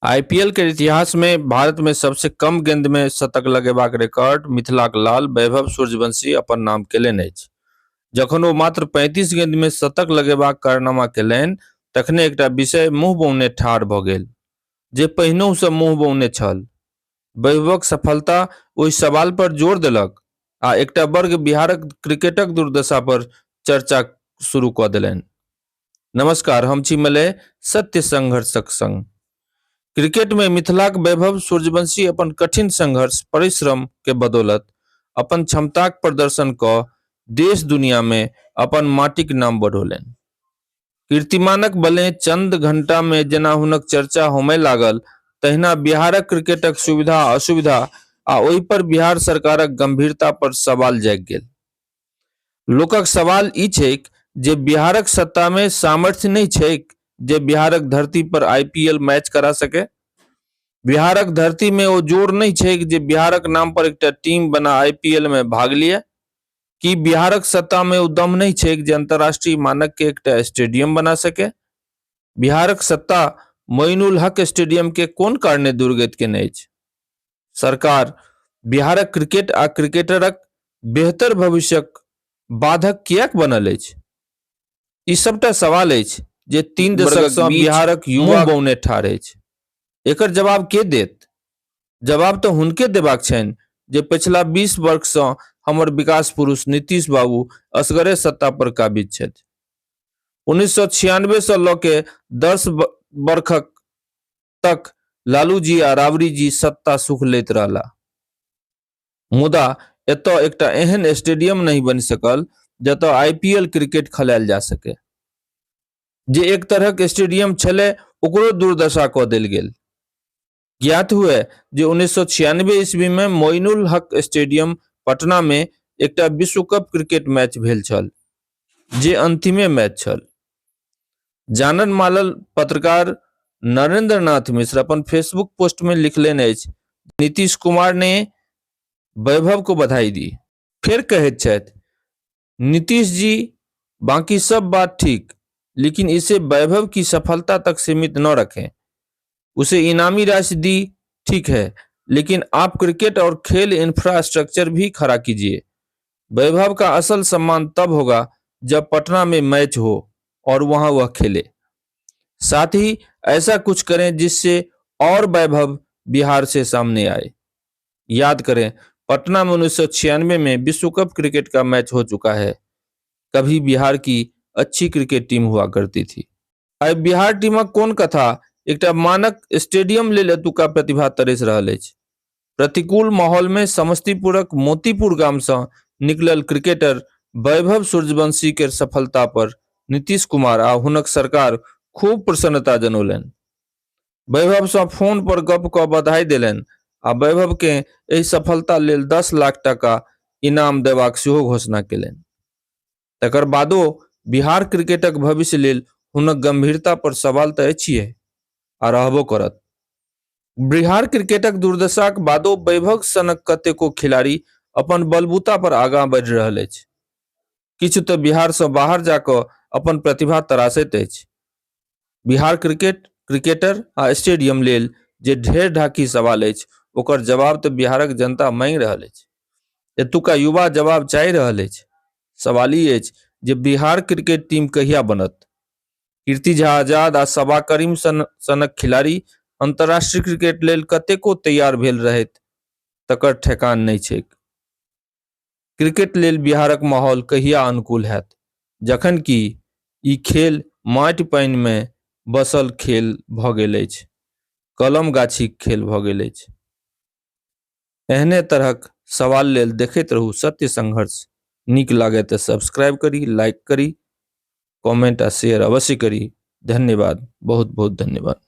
IPL केर इतिहास मे भारत मे सबसे कम गेंद मे शतक लगेबाक रिकॉर्ड मिथिलाक लाल वैभव सूर्यवंशी अपन नाम केलनि अछि। जखन ओ मात्र 35 गेंद मे शतक लगेबाक कारनामा केलनि तखने एकटा विषय मुंह बौने ठाढ़ भ गेल जे पहिनहु स मुंह बौने छल। वैभवक सफलता ओहि सवाल पर जोर देलक आ एकटा वर्ग बिहारक क्रिकेटक दुर्दशा पर चर्चा शुरू क देलनि। नमस्कार, हम छी मलय सत्य संघर्षक संग। क्रिकेट में मिथिलाक वैभव सूर्यवंशी अपन कठिन संघर्ष परिश्रम के बदौलत अपन क्षमताक प्रदर्शन क देश दुनिया में अपन माटिक नाम बढ़ौलनि। कीर्तिमानक बलें चंद घंटा में जेना हुनक चर्चा होमय लागल तहिना बिहारक क्रिकेटक सुविधा असुविधा आ ओहि पर बिहार सरकारक गंभीरता पर सवाल जागि गेल। लोकक सवाल ई छैक जे बिहारक सत्ता मे सामर्थ्य नहि छैक जे बिहारक धरती पर आईपीएल मैच करा सके। बिहारक धरती मे ओ जोर नहि छैक जे बिहारक नाम पर एकटा टीम बना आईपीएल मे भाग लिअ। की बिहारक सत्ता मे ओ दम नहि छैक जे अंतर्राष्ट्रीय मानक के एकटा स्टेडियम बना सके? बिहारक सत्ता मोइनुल हक स्टेडियम के कोन कारणे दुर्गति केने अछि? सरकार बिहारक क्रिकेट आ क्रिकेटरक बेहतर भविष्यक बाधक किएक बनल अछि? ई सबटा सवाल अछि जे 3 दशक सँ बिहारक युवा बौने ठाढ़ अछि। एकर जवाब के देत? जवाब तऽ हुनके देबाक छनि जे पछिला 20 वर्ष सँ हमर विकास पुरुष नीतीश बाबू असगरे सत्ता पर काबिज छथि। 1996 सँ लऽ के 10 बरखक तक लालू जी आ राबड़ी जी सत्ता सुख लैत रहला, मुदा एतय एकटा एहन स्टेडियम नहि बनि सकल जतय आईपीएल क्रिकेट खेलायल जा सके। जे एक तरहक स्टेडियम छलै ओकरो दुर्दशा कऽ देल गेल। ज्ञात हुए जे 1996 ईस्वी में मोइनुल हक स्टेडियम पटना में एकटा विश्व कप क्रिकेट मैच भेल छल जे अंतिमे मैच छल। जानल मानल पत्रकार नरेंद्र नाथ मिश्र अपन फेसबुक पोस्ट में लिखलनि अछि, नीतीश कुमार ने वैभव को बधाई दी। फेर कहैत छथि, नीतीश जी बाकी सब बात ठीक, लेकिन इसे वैभव की सफलता तक सीमित न रखें। उसे इनामी राशि दी ठीक है, लेकिन आप क्रिकेट और खेल इंफ्रास्ट्रक्चर भी खड़ा कीजिए। वैभव का असल सम्मान तब होगा जब पटना में मैच हो और वहां वह खेले। साथ ही ऐसा कुछ करें जिससे और वैभव बिहार से सामने आए। याद करें, पटना में 1996 में विश्व कप क्रिकेट का मैच हो चुका है। कभी बिहार की अच्छी क्रिकेट टीम हुआ करती थी। आइ बिहार टीमक कोन कथा, एकटा मानक स्टेडियम लेल एतुका प्रतिभा तरसि रहल अछि। प्रतिकूल माहौल मे समस्तीपुरक मोतीपुर गाम सं निकलल क्रिकेटर वैभव सूर्यवंशी केर सफलता पर नीतीश कुमार आ हुनक सरकार खूब प्रसन्नता जनौलनि। वैभव सं फोन पर गप क बधाई देलनि आ वैभव कें एहि सफलता लेल 10 लाख टाका इनाम देबाक सेहो घोषणा केलनि। तकर बादो बिहार क्रिकेटक भविष्य लेल हुनक गंभीरता पर सवाल त अछिए आ रहबो करत। बिहार क्रिकेटक दुर्दशाक बादो वैभव सनक कतेको खिलाड़ी अपन बलबूता पर आगां बढ़ि रहल अछि। किछु त बिहार सं बाहर जा क अपन प्रतिभा तराशैत अछि। बिहार क्रिकेट, क्रिकेटर आ स्टेडियम लेल जे ढेर ढाकी सवाल अछि ओकर जवाब त बिहारक जनता मांगि रहल अछि। एतुका युवा जवाब चाहि रहल अछि। सवाल ई अछि जे बिहार क्रिकेट टीम कहिया बनत? कीर्ति झा आजाद आ सबा करीम सन सनक खिलाड़ी अंतर्राष्ट्रीय क्रिकेट लेल कतेको तैयार भेल रहथि तकर ठेकान नहि छैक। क्रिकेट लेल बिहारक माहौल कहिया अनुकूल हैत, जखन कि ई खेल माटि-पानि मे बसल खेल भ गेल अछि, कलम-गाछीक खेल भ गेल अछि। एहने तरहक सवाल लेल देखैत रहू सत्य संघर्ष। नीक लागय त सब्सक्राइब करी, लाइक करी, कमेंट आ शेयर अवश्य करी। धन्यवाद, बहुत बहुत धन्यवाद।